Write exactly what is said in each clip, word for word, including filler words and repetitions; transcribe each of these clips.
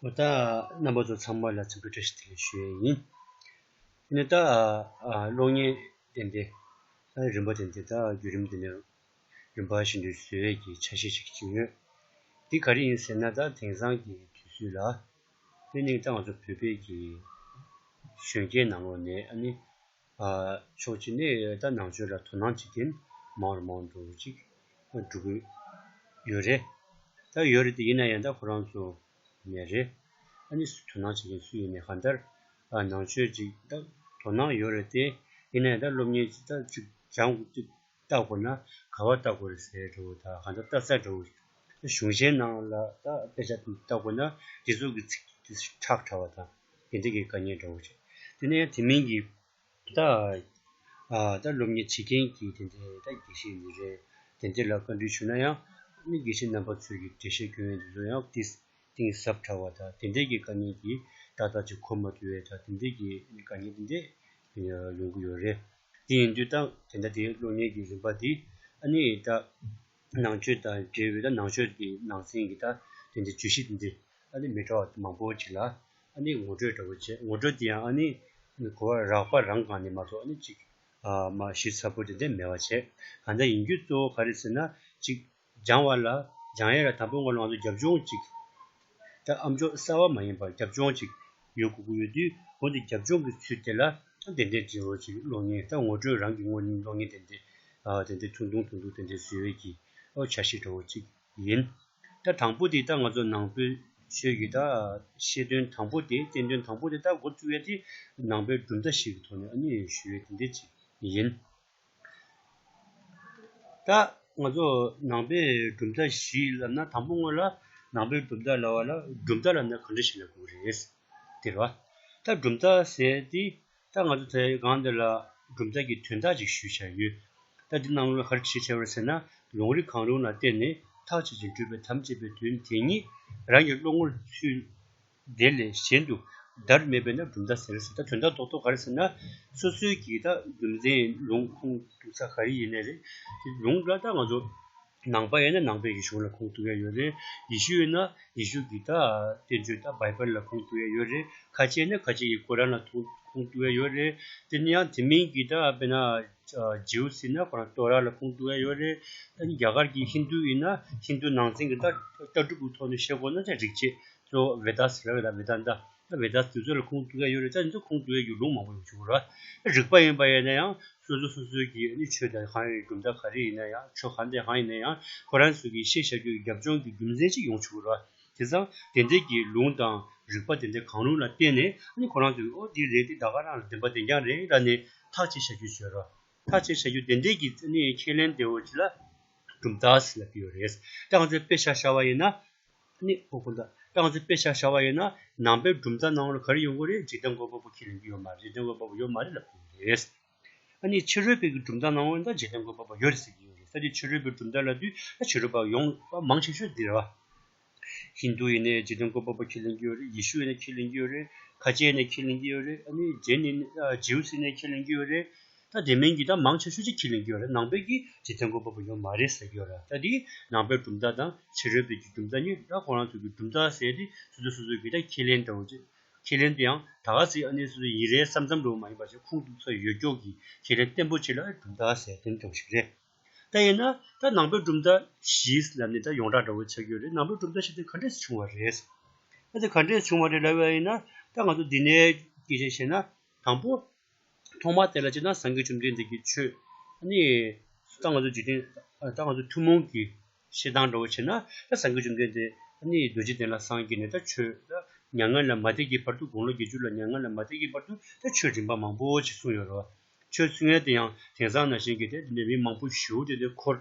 ད་རྣམ་པ་ཚོ་ཚང་མ་ལ་འཚམས་འདྲི་བཀྲ་ཤིས་བདེ་ལེགས་ཞུ་ཡས་ཡིན། དེ་ནས་ད་ཨ་གློག་བརྙན་དེ་འདྲ་ད་རིམ་པ་དེ་འདྲ་ད་བརྒྱུད་རིམ་དེ་འདྲ་རིམ་པ་བཞིན་དུ་བཟོ་ཡས་ཀྱི་འཆར་གཞི་ཞིག་བྱུང་ཡོད། འདི་ག་རེ་ཡིན་ཟེར་ན། ད་དེང་སང་གི་དུས་ཚོད་ལ་དེ་ནི་ད་ང་ཚོ་བོད་པའི་གི་གཞོན་སྐྱེས་ནང་ལོགས་ནས་ཨ་ནི་ཨ་ཕྱོགས་གཅིག་ནས་ད་ནང་ཆོས་ལ་དོ་སྣང་བྱེད་མཁན་མང་རུ་མང་རུ་ཅིག་འགྲོ་གི་ཡོད་རེད། ད་ཡོད་རེད་དེ། ཡིན་ན་ཡང་ད་ཁོ་རང་ཚོ་ནས་རེད། ཨ་ནི་དོ་སྣང་བྱེད་མཁན་སུ་ཡིན་ནའི་གང་ལྟར་ཨ་ནང་ཆོས་ཅིག་ད་དོ་སྣང་ཡོད་རེད་དེ། ཡིན་ན་ཡང་ད་སློབ་གཉེར་ཅིག་ད་ཅིག་སྦྱང་དགོས་ཅིག་ལྟ་དགོས་ན་ག་བ་ལྟ་དགོས་རེད་ཟེར་འདྲ་བོ་དང་། གང་ལྟར་ལྟ་ས་འདྲ་བོ་ཞིག་གཞུང་ཆེན་ནང་ལ་ད་དཔེ་ཆ་ལྟ་དགོས་ན་དེ་ཚོ་གི་ཚིག་དེ་ཁྲག་ཕྲ་བ་དང་དེ་འདྲ་གི་དཀའ་ངལ་འདྲ་བོ་ཞིག་དེ་ནས་དེ་མིན་གྱི་ད་ཨ་ད་སློབ་གཉེར་བྱེད་མཁན་གྱི་དེ་འདྲའི་ད་དགེ་བཤེས་ཡིན་རེད། དེ་འདྲ་ལ་བཀའ་འདྲི་ཞུས་ན་ཡང་ཨ་ནི་དགེ་བཤེས་རྣམ་པ་ཚོས་ཀྱི་འགྲེལ་བཤད་སྐྱོན་ཡས་དེ་ཚོ་ཡང་ཏིས་གཏིང་ཟབ་ཕྲ་བ་དང་དེ་འདྲའི་གི་དཀའ་ངལ་གྱིས་ཏག་ཏག་ཅིག་གོ་མ་ཐུབ་པའི་ད་དེ་འདྲའི་གི་དཀའ་ངལ་དེ་འདྲ་ཡོང་གི་ཡོད་རེད། དེ་ཡིན་དུས་ད་དེ་འདྲ་དེའི་སློབ་གཉེར་གྱི་རིམ་པ་དེ་ཨ་ནི་ད་ནང་ཆོས་དང་འབྲེལ་བའི་ད་ནང་ཆོས་ཀྱི་ནང་ཚན་གྱི་ད་དེ་འདྲའི་བརྗོད་གཞི་དེ་འདྲ་ཨ་ནི་མི་འདྲ་བ་མང་པོ་ཅིག་ལ་ཨ་ནི་ངོ་སྤྲོད་འདྲ་བོ་བྱས། ངོ་སྤྲོད་དེ་ཡང་ཨ་ནི་གོ་བ་རགས་པ་རང་སྒང་ནས་མ་གཏོགས་ཨ་ནི་ཅིག་ཨ་མ་ཞིབ་ཚགས་པོ་དེ་འདྲ་མེད་པ་བྱས། གང་ལྟར་ཡིན་རྒྱུ་གཙོ་བོ་ག་རེ་ཟེར་ན། ཅིག་སྦྱང་བ་ལ་སྦྱང་ཡས་ལ་དང་པོ་ངོ་ལ་ང་ཚོ་རྒྱབ་ལྗོངས་ཅིག་ད་ཨ་མཆོག་གསར་བ་མ་ཡིན་པར་རྒྱབ་ལྗོངས་ཅིག་ཡོད་དགོས་ཀྱི་ཡོད་དུས། འོ་འདི་རྒྱབ་ལྗོངས་ཀྱི་ཚུལ་དེ་ལ་ཏན་ཏན་འབྲེལ་བ་ཅིག་གློག་བརྙན་ད་ངོ་སྤྲོད་རང་གི་ངོས་ནས་གློག་བརྙན་དེ་འདྲ་ཨ་དེ་འདྲ་ཐུང་ཐུང་ཐུང་ཐུང་དེ་འདྲ་བཟོ་ཡས་ཀྱི་ཨོ་འཆར་གཞི་འདྲ་བོ་ཅིག་ཡིན། ད་དང་པོ་དེ་ད་ང་ཚོ་ནང་པའི་ཆོས་ཀྱི་ད་བཤད་དོན་དང་པོ་དེ། བསྟན་དོན་དང་པོ་དེ་ད་འགོ་བཙུགས་ཡས་དེ་ནང་པའི་གྲུབ་མཐའ་ཞིག་གི་ཐོག་ནས་ཨ་ནི་ཞུ་ཡས་དེ་འདྲ་ཅིག་ཡིན། ད་ང་ཚོ་ནང་པའི་གྲུབ་མཐའ་བཞི་ལབ་ན། དང་པོ་ངོས་ལ་ནང་པའི་གྲུབ་མཐའ་ལབ་པ་ལ་གྲུབ་མཐའ་ལབ་ན་ག་འདྲ་ཞིག་ལབ་དགོས་རེད་དེ་རེད་བ། ད་གྲུབ་མཐའ་ཟེར་དེ་ད་ང་ཚོ་དེ་སྒང་དེ་ལ་གྲུབ་མཐའ་གི་དོན་དག་ཅིག་ཞུས་བཞག་ཡོད། ད་འདི་ནང་ལ་ག་རེ་བྲིས་བྱས་པ་རེད་ཟེར་ན། ལུང་རིགས་གང་རུང་ལ་བརྟེན་ནས་ཐག་བཅད་ཅིང་སྒྲུབ་པའི་དམ་བཅས་པའི་དོན་དེ་ཉིད་རང་གི་བློ་ངོར་ཚུད། དེ་ལས་གཞན་དུ་བརྡར་མེད་པས་ན་གྲུབ་མཐའ་ཟེར་ཟེར། ད་དོན་དག་རྡོག་རྡོག་ག་རེ་ཟེར་ན། སོ་སོའི་གི་ད་རྒྱུ་མཚན་ལུང་ཁུངས་གཏུགས་ས་ག་རེ་ཡིན་ནའི་རེད། དེ་ལུང་ལ་ད་ང་ཚོ་ནང་པ་ཡིན་ན་ནང་པའི་གི་གཞུང་ལ་ཁུངས་གཏུགས་ཡ་ཡོད་རེད། ཡེ་ཤུ་ཡིན་ན་ཡེ་ཤུ་གི་ད་བསྟན་བཅོས་ད་བྷའི་བལ་ལ་ཁུངས་གཏུགས་ཡ་ཡོད་རེད། ཁ་ཆེ་ཡིན་ན་ཁ་ཆེ་གི་ཀོ་རན་ལ་ཁུངས་གཏུགས་ཡ་ཡོད་རེད། དེ་ནས་ཡང་དེ་མིན་གི་ད་དཔེར་ན་ཇིའུ་ཟེར་ན་ཁོ་རང་ཏོ་ར་ལ་ཁུངས་གཏུགས་ཡ་ཡོད་རེད། ད་ནི་རྒྱ་གར་གྱི་ཧིན་རྡུ་ཡིན་ན་ཧིན་རྡུ་ནང་ཚན་གྱི་ད་ལྟ་གྲུབ་ཀྱི་ཐོག་ནས་བཤད་དགོས་ན་ད་རིག་བྱེད་གཙོ་བོ་ཝེ་དཱ་ཟེར་བ་ལ་ཝེ་དཱ་ཏ། ད་ཝེ་དཱ་དེ་ཚོ་ལ་ཁུངས་གཏུགས་ཡ་ཡོད་རེད། ད་འདི་ཚོ་ཁུངས་གཏུགས་ཡ་རྒྱུ་ལུང་མང་པོ་ཡོང་ཆོག་གི་རེད་བ། རིག་པ་ཡིན་པ་ཡིན་ན་ཡང་སོ་སོ་སོ་སོའི་གི་ནི་ཆོས་དང་གང་ཡིན་གྲུབ་མཐའ་ག་རེ་ཡིན་ན་ཡང་ཆོས་གང་དང་གང་ཡིན་ན་ཡང་ཁོ་རང་ཚོ་གི་བཤད་བྱ་རྒྱུ་གི་རྒྱབ་ལྗོངས་ཀྱི་རྒྱུ་མཚན་ཅིག་ཡོང་ཆོག་གི་རེད་བ། དེ་ཙང་དེ་འདྲའི་གི་ལུང་དང་རིག་པ་དེ་འདྲ་གང་རུང་ལ་བརྟེན་ནས་ནི་ཁོ་རང་ཚོ་གི་ཨོ་འདི་རེད། འདི་ད་ག་རང་ལ་བདེན་པ་བདེན་རྐྱང་རེད་ལབ་ནས་ཐག་གཅོད་བྱ་རྒྱུ་བྱོས་རེད་བ། ཐག་གཅོད་བྱ་རྒྱུ་དེ་འདྲའི་གི་ནི་ཁས་ལེན་དེ་འོ་ཅི་ལ་གྲུབ་མཐའ་ཟེར་ལབ་ཀྱི་ཡོད་རེད། ད་ང་ཚོས་དཔེ་ཆ་བཞག་པ་ཡིན་ན། ནི་ཨོ་ཁོ་ད་ད་ང་ཚོས་དཔེ་ཆ་བཞག་པ་ཡིན་ན་ནང་པའི་གྲུབ་མཐའ་ནང་ལ་ག་རེ་ཡོང་གི་རེད། འཇིག་རྟེན་བཀོད་པ་པོ་ཁས་ལེན་གྱི་ཡོད་མ་རེད། འཇིག་རྟེན་བཀོད་པ་པོ་ཡོད་མ་རེད་ལབ་ཀྱི་ཡོད་རེད། ཨ་ནི་ཕྱི་རོལ་པའི་གི་གྲུབ་མཐའ་ནང་ལ་ད་འཇིག་རྟེན་བཀོད་པ་པོ་ཡོད་རེད་ཟེར་གྱི་ཡོད་རེད། ད་དེ་ཕྱི་རོལ་པའི་གྲུབ་མཐའ་ལབ་དུས་ད་ཕྱི་རོལ་པ་ཡོངས་པ་མང་ཆེ་ཤོས་འདི་རེད་བ། ཧིན་རྡུ་ཡིན་ནའི་འཇིག་རྟེན་བཀོད་པ་པོ་ཁས་ལེན་གྱི་ཡོད་རེད། ཡེ་ཤུ་ཡིན་ནའི་ཁས་ལེན་གྱི་ཡོད་རེད། ཁ་ཆེ་ཡིན་ནའི་ཁས་ལེན་གྱི་ཡོད་རེད། ཨ་ནི་ཇེན་ཡིན་ནའི་ཇིའུ་སི་ཡིན་ནའི་ཁས་ལེན་གྱི་ཡོད་རེད། ད་དེ་མིན་གྱི་ད་མང་ཆེ་ཤོས་ཅིག་ཁས་ལེན་གྱི་ཡོད་རེད། ནང་པའི་གི་འཇིག་རྟེན་བཀོད་པ་པོ་ཡོད་མ་རེད་ཟེར་གྱི་ཡོད་རེད། ད་དེ་ནང་པའི་གྲུབ་མཐའ་དང་ཕྱི་རོལ་པའི་གི་གྲུབ་མཐའ་གཉིས་ད་ཁོ་རང་ཚོ་གི་གྲུབ་མཐའ་ཟེར་དེ་སོ་སོ་སོ་སོ་གི་ད་ཁས་ལེན་འདྲ་བོ་ཅིག་ཁས་ལེན་དེ་ཡང་ད་ག་ཚོད་ཨ་ནི་སོ་སོ་ཡིན་རེད་བསམ་བསམ་འདྲ་བོ་མ་ཡིན་པ་ཞིག་ཁུངས་གཏུགས་ས་ཡོད་ཀྱོག་གི་ཁས་ལེན་བརྟན་པོ་ཅིག་ལ་གྲུབ་མཐའ་ཟེར་དེ་འདྲ་བོ་ཞིག་རེད། ད་ཡིན་ན་ད་ནང་པའི་གྲུབ་མཐའ་བཞི་ལབ་ནས་ད་ཡོངས་གྲགས་འདྲ་བོ་ཆགས་ཀྱི་ཡོད་རེད། ནང་པའི་གྲུབ་མཐའ་བཞི་དེ་ག་འདྲས་སེ་བྱུང་བ་རེད། ད་དེ་ག་འདྲས་སེ་བྱུང་བ་རེད་ལབ་པ་ཡིན་ན། ད་ང་ཚོ་འདི་ནས་སྐད་ཆ་བཤད་ན། དང་པོ། ཐོག་མ་དེ་ལ་བྱས་ན་སངས་རྒྱས་བཅོམ་ལྡན་འདས་ཀྱི་ཆོས། ཨ་ནི། ད་ང་ཚོ་འཇིག་རྟེན། ད་ང་ཚོ་ཐུན་མོང་གི་བཤད་སྟངས་འདྲ་བོ་བྱས་ན། ད་སངས་རྒྱས་བཅོམ་ལྡན་འདས་ཨ་ནི་རྡོ་རྗེ་གདན་ལ་སངས་རྒྱས་ནས་ད་ཆོས་ད་མྱ་ངན་ལས་མ་འདས་ཀྱི་བར་དུ། དགུང་ལོ་བརྒྱད་ཅུ་ལ་མྱ་ངན་ལས་མ་འདས་ཀྱི་བར་དུ་ད་ཆོས་རིམ་པ་མང་པོ་ཅིག་གསུངས་ཡོད་རེད་བ། ཆོས་གསུང་ཡས་དེ་ཡང་དེང་སང་ནང་བཞིན་གྱི་དེ་འདྲའི་མི་མང་པོ་ཞེ་པོ་དེ་འདྲ་འཁོར།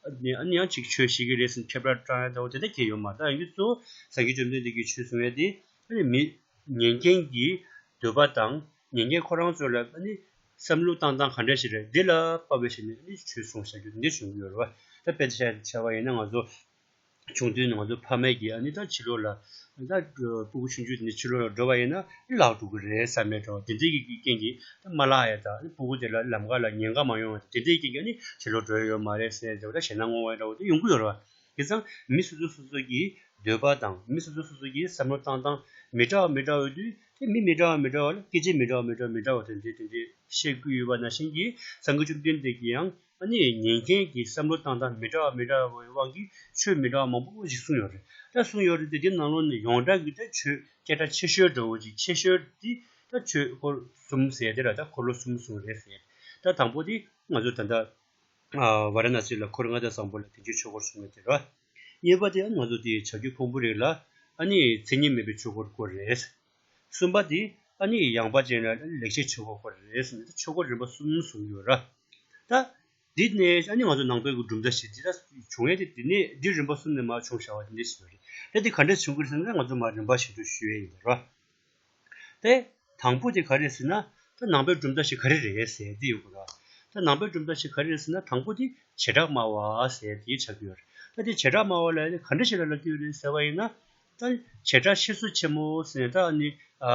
ཨ་ནི་ཨ་ནི་ཡང་ཅིག་ཆོས་ཤེས་ཀྱི་རེད་ཟེར་ཁྱད་པར་བགྲང་ཡ་འདྲ་བོ་དེ་འདྲ་གང་ཡང་ཡོད་མ་རེད། ད་ཡིན་གྱི་གཙོ་བོ་སངས་རྒྱས་བཅོམ་ལྡན་འདས་ཀྱིས་ཆོས་གསུང་ཡ་དེ་ཨ་ནི་མི་ཉན་མཁན་གྱི་འདོད་པ་དང་། ཉན་མཁན་ཁོ་རང་ཚོ་ལ་ཨ་ནི་བསམ་བློ་བཏང་སྟངས་ག་འདྲ་ཞིག་རེད། འདི་ལ་དཔག་པའི་ཆ་ནས་ཨ་ནི་ཆོས་གསུངས་བཞག་རྒྱུ་འདི་བྱུང་གི་ཡོད་རེད་བ། ད་དཔེ་ཆ་བྱ་བ་ཡིན་ན་ང་ཚོ་ཆུང་དུས་ནས་ང་ཚོ་ཕ་མས་ཀྱིས་ཨ་ནི་ད་ཕྱི་ལོགས་ལ་ད་སྤུ་གུ་ཆུང་ཆུང་དེ་འདྲ་ཕྱི་ལོགས་ལ་འགྲོ་བ་ཡིན་ན་བརླག་འགྲོ་གི་རེད་བསམ་པའི་འདྲ་བོ་དེ་འདྲའི་གི་རྐྱེན་གྱིས་ད་མ་བརླག་ཡ་དང་། སྤུ་གུ་དེ་ལ་ལམ་ཁ་ལ་ཉེན་ཁ་མ་ཡོང་བ་དེ་འདྲའི་རྐྱེན་གྱིས་ཨ་ནི་ཕྱི་ལོགས་འགྲོ་ཡ་ཡོད་མ་རེད་ཟེར་འདྲ་བོ། ད་ཞེད་སྣང་ངོ་བ་འདྲ་བོ་དེ་ཡོང་གི་ཡོད་རེད་བ། དེ་ཙང་མི་སོ་སོ་སོ་སོ་གིས་ འདོད་པ་དང་མི་སོ་སོ་སོ་སོ་གི་བསམ་བློ་བཏང་སྟངས་མི་འདྲ་བ་མི་འདྲ་བ་ཡོད་དུས། དེ་མི་མི་འདྲ་བ་མི་འདྲ་བ་ལ་སྐད་ཆ་མི་འདྲ་བ་མི་འདྲ་བ་མི་འདྲ་བ་དེ་འདྲ་དེ་འདྲ་བཤད་ཀྱི་ཡོད་པ་ནང་བཞིན་གྱི། སངས་རྒྱས་བཅོམ་ལྡན་འདས་ཀྱིས་ཡང་ཨ་ནི་ཉན་མཁན་གྱི་བསམ་བློ་བཏང་སྟངས་མི་འདྲ་བ་མི་འདྲ་བའི་དབང་གིས་ཆོས་མི་འདྲ་བ་མང་པོ་ཞིག་གསུངས་ཡོད་རེད། ད་གསུངས་ཡོད་རེད་དེ། དེ་ནང་ལོགས་ནས་ཡོངས་གྲགས་ཀྱི་ད་ཆོས་སྐད་གྲགས་ཆེ་ཤོས་འདྲ་བོ་ཅིག་ཆེ་ཤོས་དེ་ད་ཆོས་འཁོར་གསུམ་ཟེར་དེ་ར། ད་འཁོར་ལོ་གསུམ་གསུངས་རེད་ཟེར། ད་དང་པོ་དེ་ང་ཚོ་ད་ལྟ་ཨ་ཝཱ་ར་ཎ་སི་ལ་འཁོར་ལྔ་སྡེ་བཟང་པོ་ལ་བདེན་བཞིའི་ཆོས་འཁོར་གསུངས་ཡོད་དེ་ར། གཉིས་པ་དེ་ང་ཚོ་དེ་བྱ་རྒོད་ཕུང་པོའི་རི་ལ་ཨ་ནི་མཚན་ཉིད་མེད་པའི་ཆོས་འཁོར་སྐོར་རེད། གསུམ་པ་དེ་ཨ་ནི་ཡངས་པ་ཅན་ལ་ལེགས་བཤད་ཆོས་འཁོར་སྐོར་རེད་ཟེར་ནས་ཆོས་འཁོར་རིམ་པ་གསུམ་གསུངས་ཡོད་ར། ད་འདི་ནས་ཨ་ནི་ང་ཚོ་ནང་པའི་གི་གྲུབ་མཐའ་ཞིག་འདི་ལ་བྱུང་ཡས་དེ། འདི་ནས་འདི་རིམ་པ་གསུམ་ནས་མར་བྱུང་བཞག་པ་འདི་འདྲ་ཞིག་ཡོད་རེད། ད་འདི་ག་འདྲ་བྱུང་གི་རེད་ཟེར་ན། ང་ཚོ་མར་རིམ་པ་བཞིན་དུ་ཞུ་ཡས་ཡིན་པ་ར། དེ་དང་པོ་དེ་ག་རེ་རེད་ཟེར་ན། ད་ནང་པའི་གྲུབ་མཐའ་ཞིག་ག་རེ་རེད་ཟེར་དེ་ཡོད་དགོས་ར། ད་ནང་པའི་གྲུབ་མཐའ་ཞིག་ག་རེ་རེད་ཟེར་ན། དང་པོ་དེ་བྱེ་བྲག་སྨྲ་བ་ཟེར་དེ་ཆགས་ཀྱི་ཡོད་རེད། ད་དེ་བྱེ་བྲག་སྨྲ་བ་ལ་ག་འདྲ་ཞིག་ལ་ལབ་ཀྱི་ཡོད་རེད་ཟེར་བ་ཡིན་ན། ད་བྱེ་བྲག་བཤད་སྲོལ་ཆེན་མོ་ཟེར་ནས་ད་ནི་ཨ་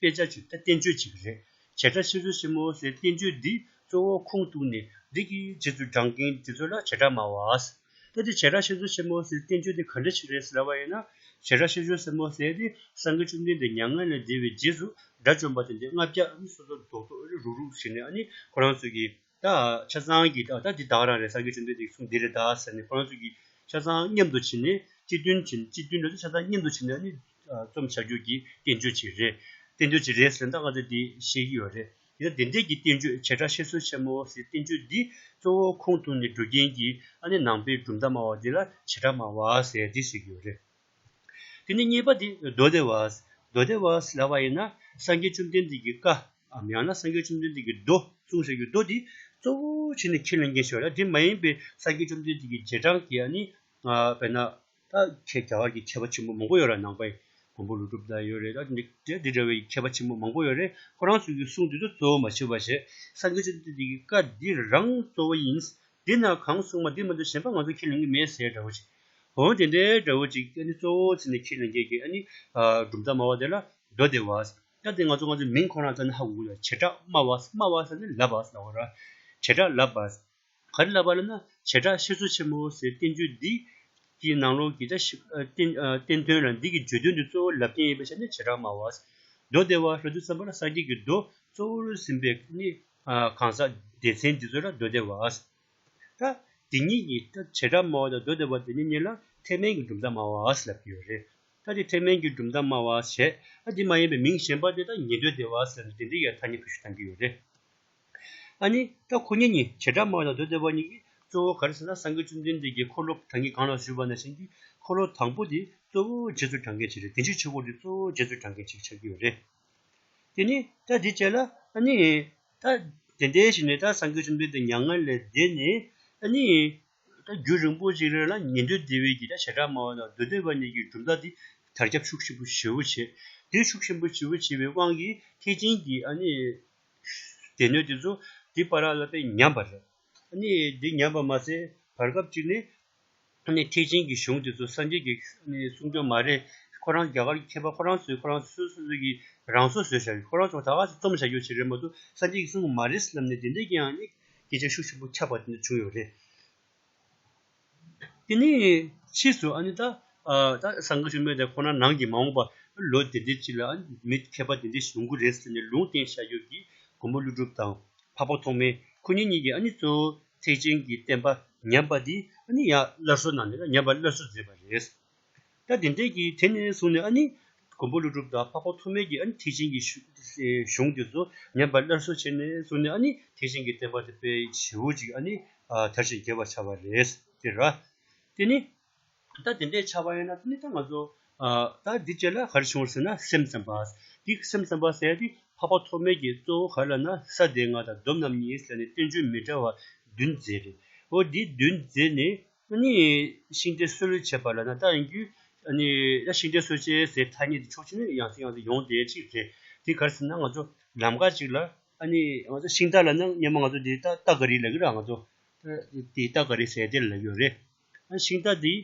དཔེ་ཆ་ཅིག་ད་བསྟན་བཅོས་ཅིག་རེད། བྱེ་བྲག་བཤད་སྲོལ་ཆེན་མོ་ཟེར་བསྟན་བཅོས་འདི་གཙོ་བོ་ཁུངས་གཏུགས་ནས། འདི་གི་རྗེས་སུ་འབྲང་མཁན་དེ་ཚོ་ལ་བྱེ་བྲག་སྨྲ་བ། ད་དེ་བྱེ་བྲག་བཤད་སྲོལ་ཆེན་མོ་ཟེར་བསྟན་བཅོས་དེ་ག་འདྲ་ཞིག་རེད་ཟེར་ལབ་པ་ཡིན་ན། བྱེ་བྲག་བཤད་སྲོལ་ཆེན་མོ་ཟེར་དེ་སངས་རྒྱས་བཅོམ་ལྡན་འདས་མྱ་ངན་ལས་འདས་པའི་རྗེས་སུ་དགྲ་བཅོམ་པ་དེ་འདྲ་ལྔ་བརྒྱ་ཨ་ནི་སོ་སོ་རྡོག་རྡོག་རུག་རུག་བྱས་ནས། ཨ་ནི་ཁོ་རང་ཚོ་གིས་ད་ཆ་ཚང་གིས་ད་ད་འདི་ད་ག་རང་རེད། སངས་རྒྱས་བཅོམ་ལྡན་འདས་ཀྱི་གསུང་འདི་རེད་ད་ཟེར་ནས་ཁོ་རང་ཚོ་གིས་ཆ་ཚང་མཉམ་དུ་བྱས་ནས། སྤྱི་མཐུན་བྱས། སྤྱི་མཐུན་ལ་ཆ་ཚང་མཉམ་དུ་བྱས་ནས་ཨ་ནི་རྩོམ་བྱ་རྒྱུ་གི་བསྟན་བཅོས་ཅིག་རེད། བསྟན་བཅོས་ཅིག་རེད་ཟེར་ན་ད་ང་ཚོས་འདི་ཤེས་ཀྱི་ཡོད་རེད། དེ་ལྟར་དེ་འདྲའི་གི་བསྟན་བཅོས་བྱེ་བྲག་བཤད་སྲོལ་ཆེན་མོ་ཟེར་བསྟན་བཅོས་འདི་གཙོ་བོ་ཁུངས་གཏུགས་ནས་སྒྲུབ་མཁན་གྱི་ཨ་ནི་ནང་པའི་གྲུབ་མཐའ་སྨྲ་བ་འདི་ལ་བྱེ་བྲག་སྨྲ་བ་ཟེར་འདི་ཟེར་གྱི་ཡོད་རེད། དེ་ནས་གཉིས་པ་དེ་མདོ་སྡེ་པ། མདོ་སྡེ་པ་ལབ་པ་ཡིན་ན། སངས་རྒྱས་བཅོམ་ལྡན་འདས་ཀྱི་བཀའ་འམ་ཡང་ན་སངས་རྒྱས་བཅོམ་ལྡན་འདས་ཀྱི་མདོ་གསུངས་བཞག་རྒྱུ་མདོ་འདི་གཙོ་བོ་བྱས་ནས་ཁས་ལེན་མཁན་ཞིག་ཡོད་ལ། དེ་མ་ཡིན་པའི་སངས་རྒྱས་བཅོམ་ལྡན་འདས་ཀྱི་རྗེས་འབྲང་གི་ཨ་ནི་ཨ་དཔེར་ན་ད་ཁྱེད་རྒྱ་གར་གྱི་མཁས་པ་ཆེན་པོ་མང་པོ་ཡོད་ར། ནང་པའི་མགོན་པོ་ཀླུ་སྒྲུབ་དང་ཡོད་རེད། ད་འདི་འདི་འདྲ་བའི་མཁས་པ་ཆེན་པོ་མང་པོ་ཡོད་རེད། ཁོ་རང་ཚོ་གི་གསུང་དེ་ཚོ་གཙོ་བོ་མ་བྱེད་པ་བྱས། སངས་རྒྱས་བཅོམ་ལྡན་འདས་ཀྱི་བཀའ་འདི་རང་གཙོ་བོ་ཡིན། འདི་ན་གང་གསུངས་པ་འདི་མ་གཏོགས་གཞན་པ་ང་ཚོ་ཁས་ལེན་གྱི་མེད་ཟེར་འདྲ་བོ་ཅིག་འོ་དེ་འདྲའི་འདྲ་བོ་ཅིག་ཨ་ནི་གཙོ་བོ་བྱས་ནས་ཁས་ལེན་མཁན་གྱི་ཨ་ནི་ཨ་གྲུབ་མཐའ་སྨྲ་བ་དེ་ལ་མདོ་སྡེ་པ། ད་དེ་ང་ཚོ་ང་ཚོའི་མིང་ཁོ་རང་ལྟ་ན་ཧ་གོ་གི་ཡོད། བྱེ་བྲག་སྨྲ་བ། སྨྲ་བ་ཟེར་ན་ལབ་པ་ཟེར་བ་ར། བྱེ་བྲག་ལབ་པ། ག་རེ་ལབ་པ་ལབ་ན། བྱེ་བྲག་བཤད་སྲོལ་ཆེན་མོ་ཟེར་བསྟན་བཅོས་འདི་གི་ནང་ལོགས་ཀྱི་ད་ཤི་ཨ་བསྟན་ཨ་བསྟན་དོན་ལ་འདི་གི་བརྗོད་དོན་འདི་གཙོ་བོ་ལབ་མཁན་ཡིན་པའི་ཆ་ནས་བྱེ་བྲག་སྨྲ་བ། མདོ་སྡེ་པ་ལབ་དུས་ཙམ་པ་ལ་སངས་རྒྱས་ཀྱི་མདོ་གཙོ་བོར་ཟིན་པའི་ནི་ཨ་གང་ཟག་སྡེ་ཚན་འདི་ཚོ་ལ་མདོ་སྡེ་པ། ད་དེ་གཉིས་ཀྱི་ད་བྱེ་བྲག་སྨྲ་བ་དང་མདོ་སྡེ་པ་དེ་གཉིས་གཉིས་ལ་ཐེག་དམན་གྱི་གྲུབ་མཐའ་སྨྲ་བ་ལབ་ཀྱི་ཡོད་རེད། ད་དེ་ཐེག་དམན་གྱི་གྲུབ་མཐའ་སྨྲ་བ་བྱས། ཨ་དེ་མ་ཡིན་པའི་མིང་གཞན་པ་དེ་ད་ཉན་ཐོས་སྡེ་པ་ཟེར་ནས་དེ་འདྲའི་ཡང་ཐ་སྙད་བེད་སྤྱོད་གཏང་གི་ཡོད་རེད། ཨ་ནི་ད་ཁོ་གཉིས་གཉིས་བྱེ་བྲག་སྨྲ་བ་དང་མདོ་སྡེ་པ་གཉིས་ཀྱིས་གཙོ་བོ་ག་རེ་ཟེར་ན། སངས་རྒྱས་བཅོམ་ལྡན་འདས་ཀྱིས་འཁོར་ལོ་ད་གིན་གོང་ལ་ཞུས་པ་ནང་བཞིན་གྱི་འཁོར་ལོ་དང་པོ་དེ་གཙོ་བོ་རྗེས་སུ་འབྲང་མཁན་ཅིག་རེད། བདེན་བཞིའི་ཆོས་འཁོར་དེ་གཙོ་བོ་རྗེས་སུ་འབྲང་མཁན་ཅིག་ཆགས་ཀྱི་ཡོད་རེད། དེ་ནི་ད་འདི་བྱས་ལ་ཨ་ནི་ད་དེ་འདྲའི་ཞིག་ནས་ད་སངས་རྒྱས་བཅོམ་ལྡན་འདས་མྱ་ངན་ལས་འདས་ནས་ཨ་ནི་ད་རྒྱུན་རིང་པོ་ཞིག་རིང་ལ་ཉན་ཐོས་སྡེ་པའི་གི་ད་བྱེ་བྲག་སྨྲ་བ་དང་མདོ་སྡེ་པ་གཉིས་ཀྱི་གྲུབ་མཐའ་འདི་དར་ཁྱབ་ཤུགས་ཆེན་པོ་ཞེ་པོ་བྱས། དེ་ཤུགས་ཆེན་པོ་ཞེ་པོ་བྱས་པའི་དབང་གིས་ཐེག་ཆེན་གྱི་ཨ་ནི་སྡེ་སྣོད་དེ་ཚོ་འདི་བར་ལ་དཔེ་ཉམས་པ་རེད། ཨ་ནི་འདི་ཉམས་པ་མ་ཟད་བར་སྐབས་ཅིག་ནས་ཨ་ནི་ཐེག་ཆེན་གྱི་གཞུང་དེ་ཚོ་སངས་རྒྱས་ཀྱི་ཨ་ནི་གསུང་རྒྱུ་མ་རེད། ཁོ་རང་རྒྱ་གར་གྱི་མཁས་པ་ཁོ་རང་ཚོས་ཁོ་རང་སོ་སོ་སོ་གི་རང་བཟོ་བཟོས་བཞག་གི། ཁོ་རང་ཚོ་ད་ག་ཚོད་རྩོམ་བྱ་རྒྱུ་ཞིག་རེད་མ་གཏོགས་སངས་རྒྱས་ཀྱི་གསུང་མ་རེད་ལབ་ནས་དེ་འདྲའི་ཀྱང་ཨ་ནི་སྐད་ཆ་ཤུགས་ཆེན་པོ་ཁྱབ་པ་དེ་འདྲ་བྱུང་ཡོད་རེད། དེ་ནས་ཕྱིས་སུ་ཨ་ནི་ད་ཨ་ད་སངས་རྒྱས་བཅོམ་ལྡན་འདས་ཁོ་ན་ནང་གི་མ་འོངས་པ་ལོ་དེ་འདྲའི་ཅིག་ལ་ཨ་ནི་མི་མཁས་པ་དེ་འདྲ་ཞིག་ཡོང་གི་རེད་ཟེར་ནས་ལུང་བསྟན་བཞག་ཡོད་ཀྱི། མགོན་པོ་ཀླུ་སྒྲུབ་དང་འཕགས་པ་ཐོགས་མེད་ཁོ་གཉིས་གཉིས་ཀྱིས་ཨ་ནི་གཙོ་བོ་ཐེག་ཆེན་གྱི་བསྟན་པ་ཉམས་པ་འདི་ཨ་ནི་ཡང་སླར་གསོ་གནང་ནས་ཉམས་པ་སླར་གསོ་མཛད་པ་རེད། ད་དེ་འདྲའི་གི་དེ་ནས་བཟུང་ནས་ཨ་ནི་མགོན་པོ་ཀླུ་སྒྲུབ་དང་འཕགས་པ་ཐོགས་མེད་ཀྱིས་ཨ་ནི་ཐེག་ཆེན་གྱི་གཞུ་གཞུང་དེ་ཚོ་ཉམས་པ་སླར་གསོ་བྱས་ནས་བཟུང་ནས་ཨ་ནི་ཐེག་ཆེན་གྱི་བསྟན་པ་དེ་དཔེ་ཞེ་པོ་ཅིག་ཨ་ནི་ཨ་དར་ཞིང་རྒྱས་པ་ཆགས་པ་རེད་དེ་ར། དེ་ནི་ད་དེ་འདྲའི་ཆགས་པ་ཡིན་ན་དེ་ནི་ད་ང་ཚོ་ཨ་ད་འདི་རྗེས་ལ་ག་རེ་བྱུང་བ་ཟེར་ན། སེམས་ཙམ་པ། འདི་སེམས་ཙམ་པ་ཟེར་དེ་འཕགས་པ་ཐོགས་མེད་ཀྱིས་གཙོ་བོ་ག་རེ་ལབ་ན། ས་སྡེ་ལྔ་དང་སྡོམ་རྣམ་གཉིས་ལབ་ནས་བསྟན་བཅོས་མི་འདྲ་བ་བདུན་མཛད་རེད། འོ་འདི་བདུན་མཛད་ནས་ཨ་ནི་ཤིང་རྟའི་སྲོལ་བྱས་པ་ལབ་ན་ད་ཡིན་རྒྱུ། ཨ་ནི་ད་ཤིང་རྟའི་སྲོལ་བྱེད་ཟེར་ཐ་སྙད་དེ་ཕྱོགས་གཅིག་ནས་ཡང་སེ་ཡང་སེ་ཡོང་བསྡད་ཅིག་རེད། དེ་ག་རེ་ཟེར་ན་ང་ཚོ་ལམ་ཁ་ཅིག་ལ་ཨ་ནི་ང་ཚོ་ཤིང་རྟ་ལབ་ན་སྔོན་མ་ང་ཚོ་འདི་རྟ་རྟ་ག་རི་ལབ་ཀྱི་ར། ང་ཚོ་དེ་རྟ་ག་རི་ཟེར་དེ་ལབ་ཀྱི་ཡོད་རེད། ཨ་ཤིང་རྟ་འདི་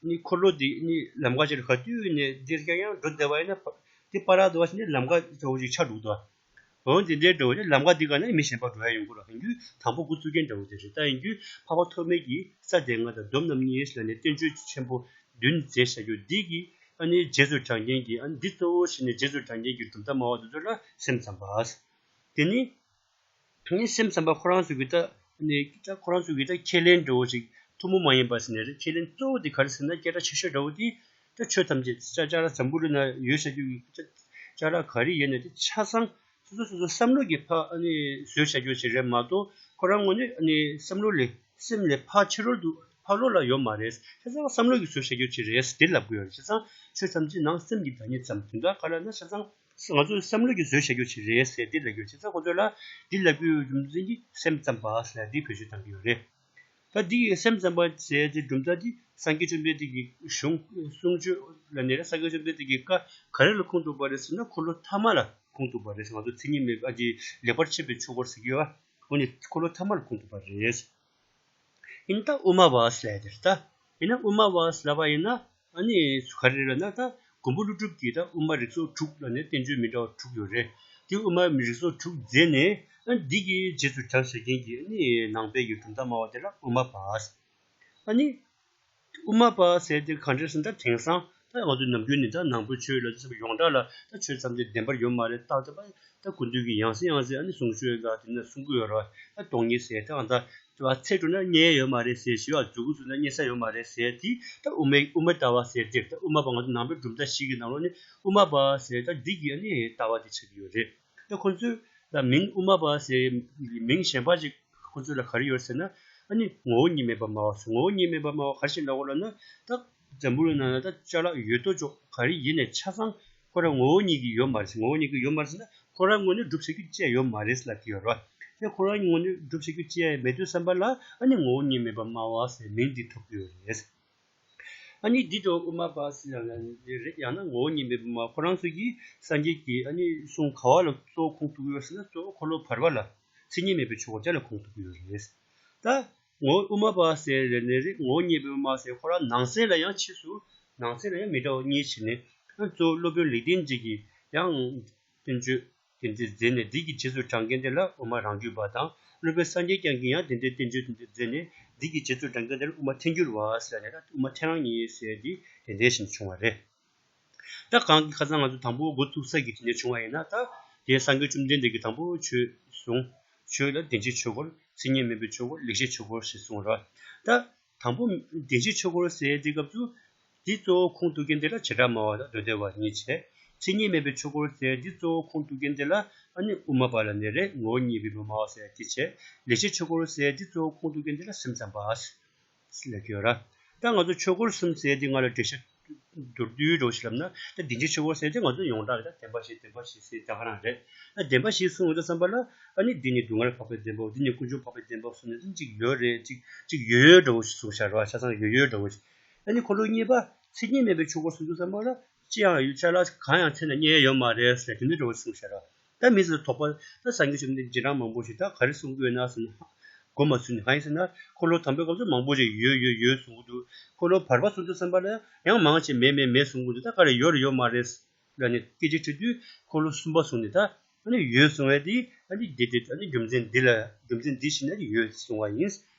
ནི་འཁོར་ལོ་འདི་ནི་ལམ་ཁ་ཅིག་ལ་ག་དུས་ནས་འདིར་ཀྱང་ཡང་འགྲོ་བསྡད་པ་ཡིན་ན། དེ་བར་དུ་བ་ནི་ལམ་ཁ་ཚ་བོ་ཅིག་ཆགས་འདུག་ཏོ། འོན་ཏེ་འདིར་འགྲོ་བ་ནི་ལམ་ཁ་འདི་ག་ནས་མི་གཞན་པ་འགྲོ་ཡ་ཡོང་གི་རེད། ཡིན་རྒྱུ་དང་པོ་འགོ་བཙུགས་མཁན་འདྲ་བོ་དེ་རེད། ད་ཡིན་རྒྱུ་འཕགས་པ་ཐོགས་མེད་ཀྱིས་ས་སྡེ་ལྔ་དང་སྡོམ་རྣམ་གཉིས་ལབ་ནས་བསྟན་བཅོས་ཆེན་པོ་ བདུན་མཛད་བཞག་རྒྱུ་འདི་གི་ཨ་ནི་རྗེས་སུ་འབྲང་མཁན་གྱི་ཨ་ནི་འདི་གཙོ་བོ་བྱས་ནས་རྗེས་སུ་འབྲང་མཁན་གྱི་གྲུབ་མཐའ་སྨྲ་བ་དེ་ཚོ་ལ་སེམས་ཙམ་པ། དེ་ནི་ངས་སེམས་ཙམ་པ་ཁོ་རང་ཚོ་གི་ད་ནི་ད་ཁོ་རང་ཚོ་གི་ད་ཁས་ལེན་འདྲ་བོ་ཞིག་ཐུན་མོང་མ་ཡིན་པ་ཟེར་ནས་རེད། ཁས་ལེན་གཙོ་བོ་དེ་ག་རེ་ཟེར་ན། སྐད་གྲགས་ཆེ་ཤོས་འདྲ་བོ་དེ་ད་ཆོས་ཐམས་ཅད་ཅ་ཅ་ལག་འཛམ་བུ་གླིང་ན་ཡོད་བཞག་རྒྱུ་ཡི་ད་ཅ་ལག་ག་རེ་ཡིན་ནའི་དེ་ཆ་ཚང་སོ་སོ་སོ་སོ་བསམ་བློ་གི་ཕ་ཨ་ནི་བཟོས་བཞག་རྒྱུ་ཞིག་རེད་མ་གཏོགས། ཁོ་རང་ངོས་ནས་ཨ་ནི་བསམ་བློ་ལས་སེམས་ལས་ཕ་ཕྱི་རོལ་དུ་ཕ་ལོགས་ལ་ཡོད་མ་རེད། ཆ་ཚང་བསམ་བློ་གི་བཟོས་བཞག་རྒྱུ་ཞིག་རེད་དེ་ལབ་དགོས་ཡོད་རེད། ཆ་ཚང་ཆོས་ཐམས་ཅད་ནང་སེམས་ཀྱི་བདག་ཉིད་ཙམ། དོན་དག་ག་ལ་ན་ཆ་ཚང་ང་ཚོའི་བསམ་བློ་གིས་བཟོས་བཞག་རྒྱུ་ཞིག་རེད་ཟེར་འདི་ལབ་རྒྱུ། བྱས་ཙང་ཁོ་ཚོ་ལ་འདི་ལབ་རྒྱུའི་རྒྱུ་མཚན་གྱིས་སེམས་ཙམ་པ་ཟེར་འདི་བེད་སྤྱོད་བཏང་གི་ཡོད་རེད། ད་འདི་གི་སེམས་ཙམ་པ་ཟེར་འདི་གྲུབ་མཐའ་འདི་སངས་རྒྱས་བཅོམ་ལྡན་འདས་ཀྱི་གཞུང་གསུང་ཆོས་ལ་ནི་རེད། སངས་རྒྱས་བཅོམ་ལྡན་འདས་ཀྱི་བཀའ་ག་རེ་ལ་ཁུངས་གཏུགས་པ་རེད་ཟེར་ན། འཁོར་ལོ་ཐ་མ་ལ་ཁུངས་གཏུགས་པ་རེད། ང་ཚོ་མཚན་ཉིད་མེད་པ་འདི་ལེགས་པར་ཕྱེ་བའི་ཆོས་འཁོར་ཟེར་གྱི་ཡོད་པ། འོ་ནི་འཁོར་ལོ་ཐ་མ་ལ་ཁུངས་གཏུགས་པ་རེད། ཡིན་ད་དབུ་མ་པ་ཟེར་དེར་ད། ཡིན་ན་དབུ་མ་པ་ཟེར་ལབ་པ་ཡིན་ན། ཨ་ནི་ག་རེ་རེད་ལབ་ན། ད་མགོན་པོ་ཀླུ་སྒྲུབ་ཀྱིས་ད་དབུ་མ་རིགས་ཚོགས་དྲུག་ལ་ནི་བསྟན་བཅོས་མི་འདྲ་བ་དྲུག་ཡོད་རེད། དེ་དབུ་མ་རིགས་ཚོགས་དྲུག་མཛད་ནས་ཨ་འདི་གི་རྗེས་སུ་འབྲང་བྱེད་མཁན་གྱི་ཨ་ནི་ནང་པའི་གི་གྲུབ་མཐའ་སྨྲ་བ་དེ་ལ་དབུ་མ་པ། ཨ་ནི་དབུ་མ་པ་ཟེར་དེ་ག་འདྲ་ཟེར་ན། ད་དེང་སང་ད་ང་ཚོ་ནམ་རྒྱུན་ནི་ད་ནང་པའི་ཆོས་ལ་ཡོངས་གྲགས་ལ་ད་ཆོས་ཐམས་ཅད་བདེན་པར་ཡོད་མ་རེད། རྟག་ཏུ་པ་ད་སྐུ་མདུན་གྱིས་ཡང་སེ་ཡང་སེ་ཨ་ནི་གསུང་ཆོས་ལ་དེ་ནས་གསུང་གི་ཡོད་རེད་བ། ད་སྟོང་ཉིད་ཟེར་ད་ད་ཚེ་འགྲོ་ན་རྙེད་ཡོད་མ་རེད་ཟེར། ཞི་བ་མཛོད་ཁུག་བཙུགས་ན་རྙེད་ས་ཡོད་མ་རེད་ཟེར། དེ་ད་དབུ་མའི་དབུ་མའི་ལྟ་བ་ཟེར་དེ། ད་དབུ་མ་པ་ང་ཚོ་ནང་པའི་གྲུབ་མཐའ་བཞི་གི་ནང་ལོགས་ནས་དབུ་མ་པ་ཟེར་ད་འདི་གི་ཨ་ནི་ལྟ་བ་དེ་ཆགས་ཀྱི་ཡོད་རེད། ད་ཁོ་ཚོས་ད་མིང་དབུ་མ་པ་ཟེར་མིང་གཞན་པ་ཅིག་ཁོ་ཚོ་ལ་ག་རེ་ཡོད་ཟེར་ན། ཨ་ནི་ངོ་བོ་ཉིད་མེད་པར་སྨྲ་བ་ཟེར། ངོ་བོ་ཉིད་མེད་པར་སྨྲ་བ་ག་རེ་ཞིག་ལབ་དགོས་ལབ་ན། ད་འཛམ་བུ་གླིང་ནང་ན་ད་ཅ་ལག་ཡོད་དོ་ཅོག་ག་རེ་ཡིན་ནའི་ཆ་ཚང་ཁོ་རང་ངོ་བོ་ཉིད་ཀྱིས་ཡོད་མ་རེད་ཟེར། ངོ་བོ་ཉིད་ཀྱིས་ཡོད་མ་རེད་ཟེར་ན། ཁོ་རང་ངོས་ནས་སྒྲུབ་བྱེད་རྒྱུ་ཅི་ཡང་ཡོད་མ་རེད་ལབ་ཀྱི་ཡོད་རེད་བ། དེ་ཁོ་རང་ངོས་ནས་སྒྲུབ་བྱེད་རྒྱུ་ཅི་ཡང་མེད་དུས་ཙམ་པ་ལ་ཨ་ནི་ངོ་བོ་ཉིད་མེད་པར་སྨྲ་བ་ཟེར་མིང་འདི་ཐོབ་ཀྱི་ཡོད་རེད། ཨ་ནི་འདི་ལྟ་བུ་དབུ་མ་པ་ཟེར་ཡང་རེད། ཡང་ན་ངོ་བོ་ཉིད་མེད་པར་སྨྲ་བ། ཁོ་རང་ཚོ་གིས་སངས་རྒྱས་ཀྱི་ཨ་ནི་གསུང་ག་བ་ལ་གཙོ་བོ་ཁུངས་གཏུགས་ཡོད་ཟེར་ན། གཙོ་བོ་འཁོར་ལོ་བར་པ་ལ་མཚན་ཉིད་མེད་པའི་ཆོས་འཁོར་དེ་ལ་ཁུངས་གཏུགས་ཡོད་རེད། ད་ངོ་བོ་དབུ་མ་པ་ཟེར་རེད་ནི་རེད། ངོ་བོ་ཉིད་མེད་པར་སྨྲ་བ་ཟེར་ཁོ་རང་ནང་གསེས་ལ་ཡང་ཕྱིས་སུ་ནང་གསེས་ལ་ཡང་མི་འདྲ་བ་གཉིས་ཕྱེ་ནས། ཨ་གཙོ་བོ་སློབ་དཔོན་ལེགས་ལྡན་འབྱེད་ཀྱིས་ཡང་བསྟན་བཅོས་དེ་འདྲ་མཛད་ནས་འདི་གི་རྗེས་སུ་འབྲང་མཁན་དེ་ལ་དབུ་མ་རང་རྒྱུད་པ་དང་། སློབ་དཔོན་སངས་རྒྱས་བསྐྱངས་ཀྱིས་ཡང་དེ་འདྲའི་བསྟན་བཅོས་དེ་འདྲ་མཛད་ནས་འདི་གི་རྗེས་སུ་འབྲང་མཁན་དེ་ལ་དབུ་མ་ཐལ་འགྱུར་བ་ཟེར་ནས། ད་དབུ་མ་ཐལ་རང་གཉིས་ཟེར་འདི་དེ་འདྲའི་བཞིན་བྱུང་བ་རེད། ད་གང་གི་ཁ་སང་ང་ཚོ་དང་པོ་འགོ་བཙུགས་ས་གི་དེ་འདྲ་བྱུང་བ་ཡིན་ན། ད་དེ་སངས་རྒྱས་བཅོམ་ལྡན་འདས་ཀྱིས་དང་པོ་ཆོས་གསུངས། ཆོས་ལ་བདེན་བཞིའི་ཆོས་འཁོར། མཚན་ཉིད་མེད་པའི་ཆོས་འཁོར། ལེགས་བཤད་ཆོས་འཁོར་ཞེས་གསུངས་ར། ད་དང་པོ་བདེན་བཞིའི་ཆོས་འཁོར་ཟེར་དེ་སྐབས་སུ་འདི་གཙོ་བོ་ཁུངས་གཏུགས་མཁན་དེ་ལ་བྱེ་བྲག་སྨྲ་བ་དང་མདོ་སྡེ་པ་གཉིས་བྱས། མཚན་ཉིད་མེད་པའི་ཆོས་འཁོར་ཟེར་འདི་གཙོ་བོ་ཁུངས་གཏུགས་མཁན་དེ་ལ་ཨ་ནི་དབུ་མ་པ་ལ་ནི་རེད། ངོ་བོ་ཉིད་མེད་པར་སྨྲ་བ་ཟེར་དེ་བྱས། ལེགས་བཤད་ཆོས་འཁོར་ཟེར་འདི་གཙོ་བོ་ཁུངས་གཏུགས་མཁན་དེ་ལ་སེམས་ཙམ་པ་ལབ་ཀྱི་ཡོད་ར། ད་ང་ཚོ་ཆོས་འཁོར་གསུམ་ཟེར་དེ་སྔ་ལ་འགྲེལ་བཤད་མདོར་བསྡུས་འདྲ་བོ་ཞིག་ལབ་ན། ད་བདེན་བཞིའི་ཆོས་འཁོར་ཟེར་དེ་ང་ཚོ་ཡོངས་གྲགས་ཀྱི་ད་བདེན་པ་བཞི་བདེན་པ་བཞི་ཟེར་ད་ག་རང་རེད། ད་བདེན་པ་བཞི་གསུངས་ཡོང་དུས་ཙམ་པ་ལ་ཨ་ནི་འདི་ནི་སྡུག་བསྔལ་འཕགས་པའི་བདེན་པའོ། འདི་ནི་ཀུན་འབྱུང་འཕགས་པའི་བདེན་པའོ་གསུངས་ནས། འདི་གཅིག་ཡོད་རེད། གཅིག་གཅིག་ཡོད་ཡོད་འདྲ་བོ་ཞིག་གསུངས་བཞག་རེད་བ། ཆ་ཚང་ཡོད་ཡོད་འདྲ་བོ་ཞིག་ཨ་ནི་འཁོར་ལོ་གཉིས་པ་མཚན་ཉིད་མེད་པའི་ཆོས་འཁོར་གསུངས་དུས་ཙམ་པ་ལ་ཅི་ཡང་ཡོད། ཅ་ལག་གང་ཡང་འཚོལ་ན་རྙེད་ཡོད་མ་རེད་ཟེར་དེ་འདྲ་འདྲ་བོ་ཞིག་གསུངས་བཞག་རེད་བ། ད་མི་ཚོས་དོགས་པ། ད་སངས་རྒྱས་བཅོམ་ལྡན་འདས་རྗེས་འབྲང་མང་པོ་ཞིག་ད་ག་རེ་གསུང་གི་ཡོད་ན་ཟེར་ན། མགོ་མ་ཚོས་ནས། གང་ཡིན་ཟེར་ན་འཁོར་ལོ་དང་པོའི་སྐབས་སུ་མང་པོ་ཞིག་ཡོད་ཡོད་ཡོད་གསུང་གི་འདུག་འཁོར་ལོ་བར་པ་གསུང་དུས་ཙམ་པ་ལ་ཡང་མང་ཆེ་མེད་མེད་མེད་གསུང་གི་འདུག་ད་ག་རེ་ཡོད་རེད་ཡོད་མ་རེད་ལབ་ནས་སྐད་ཆ་དྲིས་དུས། འཁོར་ལོ་གསུམ་པ་གསུངས་ནས། ད་ཨ་ནི་ཡོད་གསུང་བས་དེ་ཨ་ནི་འདི་དེ་ཨ་ནི་རྒྱུ་མཚན་འདི་ལ་རྒྱུ་མཚན་འདི་བྱས་ནས་ཡོད་གསུང་བ་ཡིན།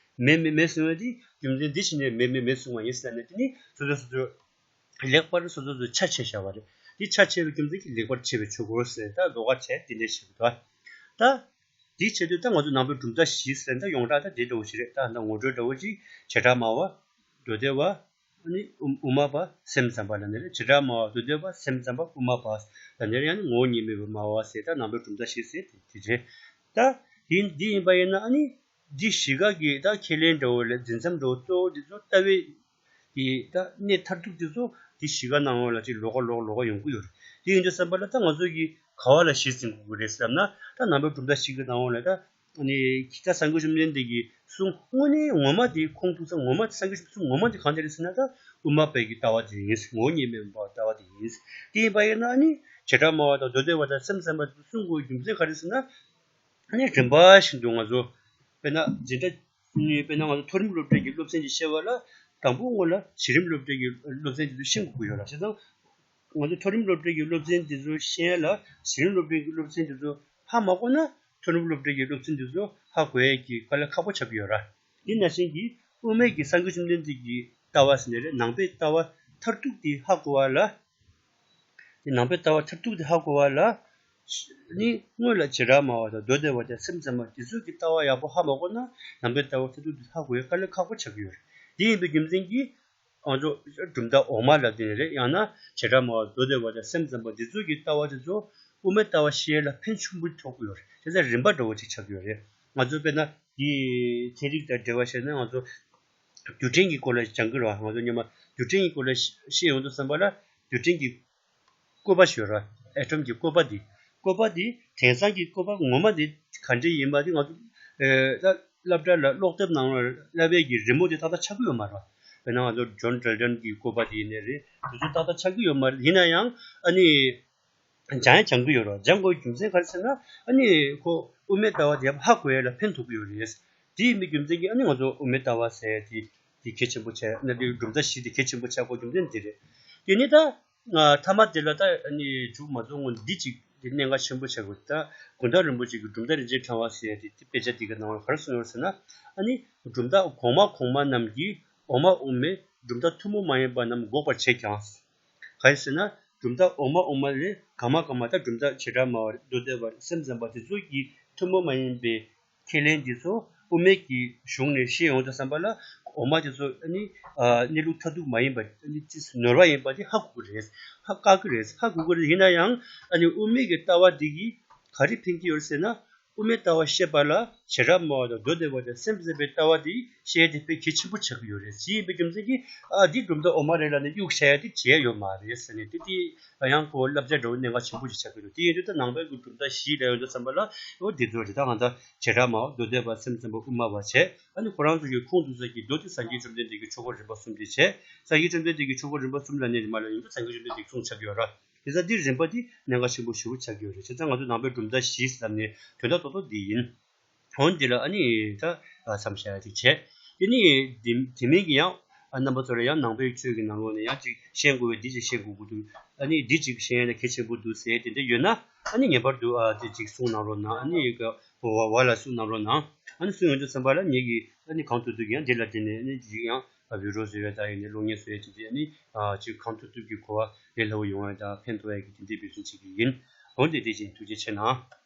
མེད་མེད་མེད་གསུང་བས་དེ་རྒྱུ་མཚན་འདི་བྱས་ནས་མེད་མེད་མེད་གསུང་བ་ཡིན་ཟེར་ནས། དེ་ནི་སོ་སོ་སོ་སོ། ལེགས་པར་སོ་སོ་སོ་ཆ་ཕྱེ་བཞག་པ་རེད། དེ་ཆ་ཕྱེ་བའི་རྒྱུ་མཚན་གྱིས་ལེགས་པར་ཕྱེ་བའི་ཆོས་འཁོར་ཟེར། ད་ལོགས་ཀ་བྱས་དེ་འདྲ་བྱེད་དགོས། ད་འདི་བྱེད་དུས་ད་ང་ཚོ་ནང་པའི་གྲུབ་མཐའ་བཞི་ཟེར་ད་ཡོངས་གྲགས་ད་འདི་འདྲ་བོ་ཞིག་རེད། ད་ད་ངོ་སྤྲོད་འདྲ་བོ་ཅིག་བྱེ་བྲག་སྨྲ་བ། མདོ་སྡེ་པ། ཨ་ནི་དབུ་དབུ་མ་པ། སེམས་ཙམ་པ་ལབ་ནི་རེད། བྱེ་བྲག་སྨྲ་བ། མདོ་སྡེ་པ། སེམས་ཙམ་པ། དབུ་མ་པ་ལབ་ནི་རེད། ཡང་ན་ངོ་བོ་ཉིད་མེད་པར་སྨྲ་བ་ཟེར། ད་ནང་པའི་གྲུབ་མཐའ་བཞི་ཟེར་དེ་དེ་རེད། ད་དེ་འདི་ཡིན་པ་ཡིན་ན་ཨ་ནི། འདི་བཞི་ཀ་གི་ད་ཁས་ལེན་འདྲ་བོ་ལ་འཛིན་མཚམས་འདྲ་བོ་གཙོ་བོ་འདི་ཚོ་ལྟ་བའི་གི་ད་གནས་མཐར་ཐུག་འདི་ཚོ་འདི་བཞི་ཀ་ནང་ལོགས་ལ་ཅིག་ལོགས་ཀ་ལོགས་ལོགས་ཀ་ཡོང་གི་ཡོད་རེད། དེ་ཡིན་དུས་ཙམ་པ་ལ་ད་ང་ཚོ་གི་ག་བ་ལ་གཞི་འཛིན་དགོས་ཀྱི་རེད་ཟེར་ན། ད་ནང་པའི་གྲུབ་མཐའ་བཞི་ཀའི་ནང་ལོགས་ལ་ད་ནི་ད་སངས་རྒྱས་བཅོམ་ལྡན་འདས་ཀྱི་གསུང་དངོས་གནས་ངོ་མ་དེ་ཁུངས་གཏུགས་ས་ངོ་མ་དེ། སངས་རྒྱས་བཅོམ་ལྡན་འདས་གསུང་ངོ་མ་དེ་གང་དེ་རེད་ཟེར་ན། ད་དབུ་མ་པའི་གི་ལྟ་བ་དེ་ཡིན། ངོ་བོ་ཉིད་མེད་པའི་ལྟ་བ་དེ་ཡིན། དེ་ཡིན་པ་ཡིན་ན་ཨ་ནི་བྱེ་བྲག་སྨྲ་བ་དང་མདོ་སྡེ་པ་དང་སེམས་ཙམ་པ་དེ་གསུང་དགོས་རྒྱུ་མཚན་ག་རེ་ཟེར་ན། ཨ་ནི་རིམ་པ་བཞིན་དུ་ང་ཚོ་དཔེར་ན་འཛིན་གྲྭ་ནི་དཔེར་ན་ང་ཚོ་མཐོ་རིམ་སློབ་གྲྭའི་གི་སློབ་ཚན་ཅིག་ཤེས་པ་ལ་དང་པོ་སྔོན་ལ་གཞི་རིམ་སློབ་གྲྭའི་གི་སློབ་ཚན་དེ་ཚོ་ཤེས་དགོས་ཀྱི་ཡོད་ལ། བྱས་ཙང་ང་ཚོ་མཐོ་རིམ་སློབ་གྲྭའི་གི་སློབ་ཚན་དེ་ཚོ་ཤེས་ཡ་ལ་གཞི་རིམ་སློབ་གྲྭའི་གི་སློབ་ཚན་དེ་ཚོ་ཧ་མ་གོ་ན་མཐོ་རིམ་སློབ་གྲྭའི་གི་སློབ་ཚན་དེ་ཚོ་ཧ་གོ་ཡ་གི་དཀའ་ལས་ཁག་པོ་ཆགས་ཀྱི་ཡོད་ར། དེ་ནང་བཞིན་གྱི་དབུ་མའི་གི་སངས་རྒྱས་བཅོམ་ལྡན་འདས་ཀྱི་ལྟ་བ་ཟེར་ནི་རེད། ནང་པའི་ལྟ་བ་ མཐར་ཐུག་དེ་ཧ་གོ་བ་ལ། དེ་ནང་པའི་ལྟ་བ་མཐར་ཐུག་དེ་ཧ་གོ་བ་ལ། ནི་སྔོན་ལ་བྱེ་བྲག་སྨྲ་བ་དང་མདོ་སྡེ་པ་དང་སེམས་ཙམ་པ་དེ་ཚོ་གི་ལྟ་བ་ཡག་པོ་ཧ་མ་གོ་ན། ནང་པའི་ལྟ་བ་མཐར་ཐུག་དེ་ཧ་གོ་ཡ་དཀའ་ལས་ཁག་པོ་ཆགས་ཀྱི་ཡོད་རེད། དེ་ཡིན་པའི་རྒྱུ་མཚན་གྱིས། ང་ཚོ་གྲུབ་མཐའ་འོག་མ་ལབ་དེ་ནས་རེད། ཡང་ན་བྱེ་བྲག་སྨྲ་བ་མདོ་སྡེ་པ་དང་སེམས་ཙམ་པ་འདི་ཚོ་གི་ལྟ་བ་དེ་ཚོ་དབུ་མའི་ལྟ་བ་ཤེས་ཡ་ལ་ཕན་ཆེན་པོ་ཐོགས་ཀྱི་ཡོད་རེད། དེ་ཚོ་རིམ་པ་འདྲ་བོ་ཅིག་ཆགས་ཀྱི་ཡོད་རེད། ང་ཚོ་དཔེར་ན་འདི་ཚན་རིག་དང་འབྲེལ་བ་བྱས་ན་ང་ཚོ་རྡུལ་ཕྲན་གྱི་སྐོར་ལ་སྦྱང་གི་རེད་བ། ང་ཚོ་སྔོན་མ་རྡུལ་ཕྲན་གྱི་སྐོར་ལ་ཤེས་ཡོང་དུས་ཙམ་པ་ལ་རྡུལ་ཕྲན་གྱི་བཀོད་པ་ཞུ་ར། ཨེ་ཊོམ་གྱི་བཀོད་པ་འདི། བཀོད་པ་འདི་དེང་སང་གི་བཀོད་པ་ངོ་མ་འདི་ག་འདྲ་ཡིན་པ་འདི་ང་ཚོ་ཨེ་ད་སློབ་གྲྭ་ལ་ཀློག་དེབ་ནང་ལ་བསླབ་པའི་གི་རི་མོ་འདི་ཏག་ཏག་ཆགས་ཀྱི་ཡོད་མ་རེད། དཔེར་ན་ང་ཚོ་ཇོན་ཌལ་ཊོན་གྱི་བཀོད་པ་འདི་ཡིན་ནའི་རེད། དེ་ཚོ་ཏག་ཏག་ཆགས་ཀྱི་ཡོད་མ་རེད། ཡིན་ན་ཡང་ཨ་ནི་སྦྱང་ཡང་སྦྱང་གི་ཡོད་རེད། སྦྱང་དགོས་རྒྱུ་མཚན་ག་རེ་ཟེར་ན་ཨ་ནི་ཁོ་དབུ་མའི་ལྟ་བ་འདི་ཧ་གོ་ཡ་ལ་ཕན་ཐོགས་ཀྱི་ཡོད་རེད། དེ་ཡིན་པའི་རྒྱུ་མཚན་གྱིས་ཨ་ནི་ང་ཚོ་དབུ་མའི་ལྟ་བ་ཟེར་ཡ་དེ་དེ་གལ་ཆེན་པོ་ཆགས་ན་དེ་གྲུབ་མཐའ་བཞི་དེ་གལ་ཆེན་པོ་ཆགས་དགོས་རྒྱུ་མཚན་འདི་རེད། དེ་ནི་ད། ཐ་མ་དེ་ལ་ད་ནི་མཇུག་མ་རྫོགས་སྔོན་འདི་གཅིག་འདི་གནད་འགག་ཆེན་པོ་ཆགས་དགོས། ད་དགོང་དག་རིན་པོ་ཆེ་གི་གྲུབ་མཐའ་རིན་ཆེན་ཕྲེང་བ་ཟེར་ཡ་དེ་དེ་དཔེ་ཆ་དེ་གི་ནང་ལ་ག་རེ་གསུངས་ཡོད་ཟེར་ན། ཨ་ནི་གྲུབ་མཐའ་གོང་མ་གོང་མ་རྣམས་ཀྱིས་འོག་མ་འོག་མའི་གྲུབ་མཐའ་ཐུན་མོང་མ་ཡིན་པ་རྣམས་འགོག་པར་བྱེད་ཀྱང་། ག་རེ་ཟེར་ན་གྲུབ་མཐའ་འོག་མ་འོག་མ་ལས་གོང་མ་གོང་མ་ད་གྲུབ་མཐའ་བྱེ་བྲག་སྨྲ་བ་མདོ་སྡེ་པ་སེམས་ཙམ་པ་དེ་ཚོ་གི་ཐུན་མོང་མ་ཡིན་པའི་ཁས་ལེན་འདི་ཚོ་དབུ་མའི་གི་གཞུང་ནས་ཤེས་ཡོང་དུས་ཙམ་པ་ལ་འོག་མ་དེ་ཚོ་ཨ་ནི་ཨ་གནས་ལུགས་མཐར་ཐུག་མ་ཡིན་པ་ཨ་ནི་ཅི་ནོར་བ་ཡིན་པ་དེ་ཧ་གོ་གི་རེད། ཧ་བཀག་གི་རེད། ཧ་གོ་གི་རེད། ཡིན་ན་ཡང་ཨ་ནི་དབུ་མའི་གི་ལྟ་བ་འདི་གིས་ག་རེ་ཕན་གྱི་ཡོད་ཟེར་ན། དབུ་མའི་ལྟ་བ་བཤད་པ་ལ་བྱེ་བྲག་སྨྲ་བ་དང་མདོ་སྡེ་པ་དང་སེམས་ཙམ་པའི་ལྟ་བ་འདི་བཤད་དེ་དཔེ་གལ་ཆེན་པོ་ཆགས་ཀྱི་ཡོད་རེད། དེ་ཡིན་པའི་རྒྱུ་མཚན་གྱིས་ཨ་འདི་གྲུབ་མཐའ་འོག་མ་རེད་ལབ་ནས་གཡུག་བྱ་ཡ་དེ་བྱས་ཡོད་མ་རེད་ཟེར་ནས་དེ་དེ་ཡང་ཁོ་བསླབ་བྱ་འདྲ་བོ་གནད་འགག་ཆེན་པོ་ཞིག་ཆགས་ཀྱི་འདུག་དེ་ཡིན་དུས་ད་ནང་པའི་གི་གྲུབ་མཐའ་བཞི་ལ་ཡོང་དུས་ཙམ་པ་ལ་འོ་འདི་ཚོ་རེད། ད་གང་ལྟར་བྱེ་བྲག་སྨྲ་བ་མདོ་སྡེ་པ་སེམས་ཙམ་པ་དབུ་མ་པ་བྱས། ཨ་ནི་ཁོ་རང་ཚོ་གི་ཁུངས་གཏུགས་ས་གི་མདོ་དེ་སངས་རྒྱས་བཅོམ་ལྡན་འདས་ཀྱི་ཆོས་འཁོར་རིམ་པ་གསུམ་དེ་བྱས། སངས་རྒྱས་བཅོམ་ལྡན་འདས་ཀྱི་ཆོས་འཁོར་རིམ་པ་གསུམ་ལབ་ནས་མར་ལ་ཡོང་དུས་སངས་རྒྱས་བཅོམ་ལྡན་འདས་ཀྱི་གསུང་ཆགས་ཀྱི་ཡོད་ར། དེ་ཚ་འདིར་རིམ་པ་འདི་གནད་འགག་ཆེན་པོ་ཞེ་པོ་ཆགས་ཀྱི་ཡོད་རེད། བྱས་ཙང་ང་ཚོ་ནང་པའི་གྲུབ་མཐའ་བཞི་ཟེར་ནས་དོན་དག་ཏོག་ཏོག་འདི་ཡིན། འོན་འདི་ལ་ཨ་ནི་ད་བསམ་བྱ་ཡ་ཅིག་བྱས། དེ་ནི་དེ་དེ་མིན་གྱི་ཡང་རྣམ་པ་ཚོ་ལ་ཡང་ནང་པའི་ཆོས་ཀྱི་ནང་ལོགས་ནས་ཡང་ཅིག་ཤེས་དགོས་པའི་འདི་ཅིག་ཤེས་དགོས་ཀྱི་འདུག་ཨ་ནི་འདི་ཅིག་ཤེས་ཡ་ལ་གལ་ཆེན་པོ་འདུག་ཟེར་དེ་འདྲ་ཡོད་ན་ཨ་ནི་ངེས་པར་དུ་ཨ་དེ་ཅིག་གསུང་གནང་རོགས་གནང་། ཨ་ནི་བ་བ་ལ་གསུང་གནང་རོགས་གནང་། ཨ་ནི་གསུང་ཡོང་དུས་ཙམ་པ་ལ་ངེད་ཀྱིས་ཨ་ནི་གང་ཐུབ་ཐུབ་ཀྱིས་ཡང་འདི་ལ་བརྟེན་ནས་ཨ་ནི་ཅིག་ཡང་བི་ཌི་ཡོ་བཟོ་ཡ་ད་ཡིན་ནའི་གློག་བརྙན་བཟོ་ཡ་དེ་འདྲ་ཨ་ནི་ཅིག་གང་ཐུབ་ཐུབ་ཀྱིས་གོ་བ་ལས་སླ་བོ་ཡོང་བ་དང་ཕན་ཐོགས་ཡ་གི་དེ་འདྲའི་འབད་བརྩོན་བྱེད་ཀྱི་ཡིན། འོན་ཏེ་དེ་བཞིན་ཐུགས་རྗེ་ཆེ་གནང་།